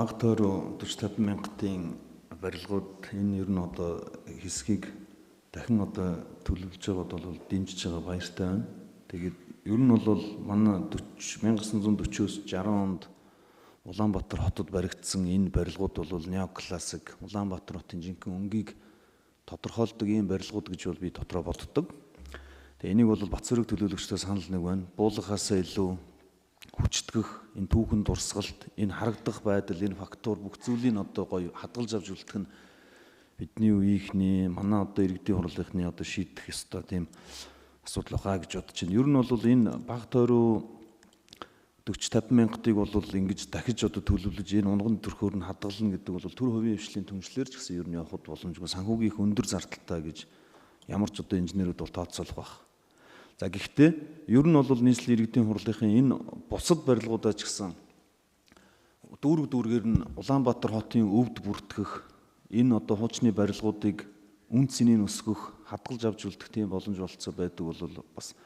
Баг тойруу 40 50 мянгатын барилгууд энэ ер нь одоо хэсгийг дахин одоо төлөвлөж байгаад бол дэмжиж байгаа, баяртай байна. Тэгээд ер нь бол манай 1940-оос 60 онд Улаанбаатар хотод баригдсан энэ барилгууд бол неоклассик Улаанбаатар хотын жинхэнэ өнгийг тодорхойлдог ийм барилгууд гэж бол би дотроо боддог. Тэгээ энийг бол Батцөрөг төлөөлөгчдөө санал нэг байна. Буулгахаасаа илүү хүчтгэх, энэ түүхэн дурсгалт, энэ харагдах байдал, энэ фактор бүх зүйлийг одоо гоё хадгалж авч үлдэх нь бидний үеийнхний, манай одоо иргэдийн хурлынхны одоо шийдэх ёстой тийм асуудал байхаа гэж бодож байна. Ер нь бол энэ баг тойруу 40 50 мянгатыг бол ингэж дахиж одоо төлөвлөж энэ унган төрхөөр нь хадгална гэдэг бол төр хувийн хвшлийн түншлэлээр ч гэсэн ер нь явахд боломжгүй, санхүүгийн их өндөр зардалтай гэж ямар ч одоо инженерүүд бол тооцоолох байх. За, гэхдээ ер нь бол нийслэлийн иргэдийн хурлынхын энэ бусад барилгуудаа ч гэсэн дүүрэг дүүргээр нь Улаанбаатар хотын өвд бүртгэх, энэ одоо хуучны барилгуудыг үн цэнийг өсгөх, хадгалж авч үлдэх тийм боломж болцоо байдаг бол бас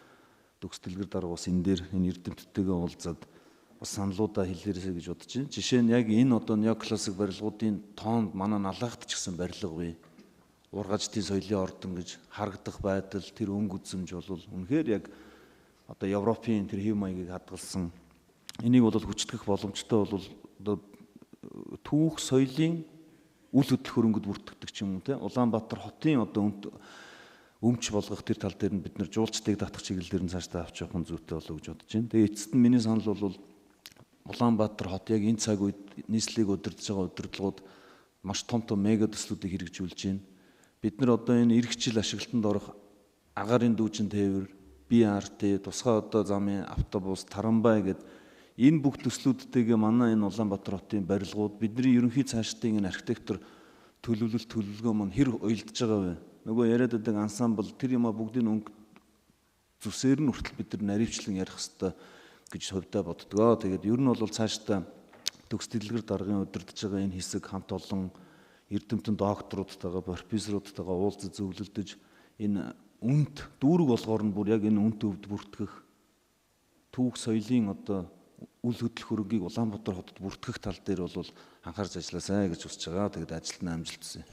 төгс дэлгэр дарга бас энэ дээр энэ эрдэмтдтэйгээ уулзаад бас саналуудаа хэлээрсэй гэж бодож байна. Жишээ нь яг энэ одоо неоклассик барилгуудын тоонд манай Налаахт ч гэсэн барилга бий. Уургажтын соёлын ордон гэж харагдах байдал, тэр өнгө үзэмж бол үнэхээр яг одоо Европын тэр хэв маягийг хадгалсан. Энийг бол хүчтгэх боломжтой бол одоо түүх соёлын үл хөдлөх хөрөнгөд бүртгэдэг ч юм уу те, Улаанбаатар хотын одоо өмч болгох тэр тал дээр нь бид нар жуулчдыг татах чиглэл дээр нь цаашдаа авч явах нь зүйтэй болов гэж бодож байна. Тэгээ эцэст нь миний санал бол Улаанбаатар хот яг энэ цаг үед нийслэлийг удирдах байгаа удирдлагууд маш том том мега төслүүдийг хэрэгжүүлж байна. Бид нар одоо энэ эх жил ашиглалтанд орох агаарын дүүжин тээвэр, BRT, тусгай одоо замын автобус, трамвай гэд энэ бүх төслүүдтэйгээ манай энэ Улаанбаатар хотын барилгууд, бидний ерөнхий цаашдын энэ архитектур төлөвлөлт төлөвлөгөө маань хэр уялдж байгаа вэ? Нөгөө яриад байдаг ансамбл тэр юма бүгдийн өнгө зүсээр нь хүртэл бид нар наривчлан ярих ёстой гэж хувьдаа боддгоо. Тэгээд ер нь бол цаашдаа төгс дэлгэр даргын удирдах байгаа энэ хэсэг хамт олон эрдэмтэн докторуудтайгаа, профессоруудтайгаа уулзаж зөвлөлдөж энэ үнт дүүрэг болгоор нь бүр яг энэ үнт өвд бүртгэх, түүх соёлын одоо үл хөдлөх хөрөнгийг Улаанбаатар хотод бүртгэх тал дээр бол анхаарч ажилласай гэж хүсэж байгаа. Тэгээд ажилд нь амжилт хүсье.